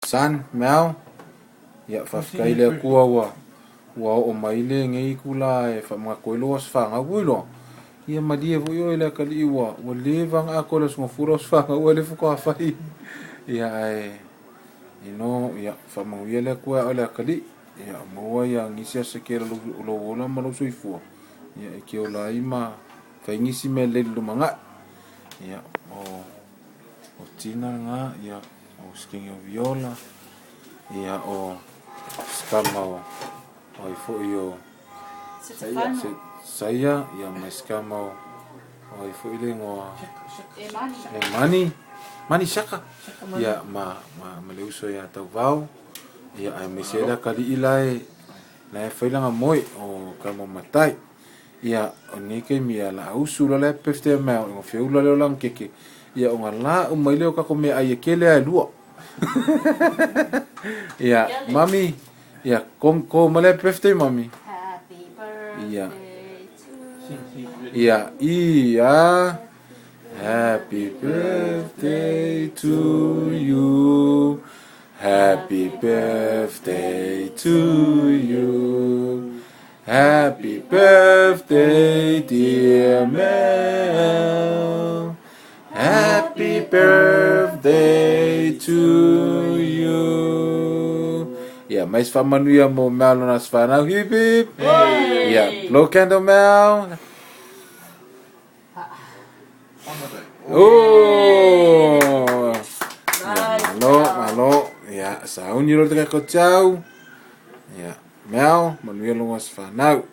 Son, Mel, ia faafetai i le Atua ua ua oo mai lenei itula e faamanatu ai lou aso fanau. Ua iloa, ia malie foi oe le atalii ua ua leva ona atoa le Aso Gafua lou aso fanau a o lea faatoa fai. Ia ae ino ia faamanuia le Atua ia oe le atalii. Ia maua ia nisi aso se tele o lou ola ma lou soifua, ia e te ola ai ma fai nisi mea lelei i le lumanai. Ia o o Tina lena, ia o Skinny o Viola, ia o Skama o ai foi o Saia, ia ma Skama o ai foi le igoa e Mani, Mani Shaka, ia ma, ma, ma le uso ia Tauvao, ia aemaise ai le atalii la e, la e fai lana moe o Kama Matai. Ia, o lenei taimi ia la usu la le birthday mea o feula leo lana keke. Ia o ngā la uma i leo kako mea ai e kele ai lua. Ia, mami, ia, ko ma le birthday mami. Happy birthday Ia. to you. Ia, ia. Happy birthday to you. Happy birthday to you. Happy birthday, dear Mel. Happy birthday to you. Ia, mais faamanuia mo Mel lona aso fanau. Hip hip. Ia, blow candle Mel. Oh! Ia, malo, malo. Ia, sauni loa le tatou tau. Ia, Mel, manuia lou aso fanau.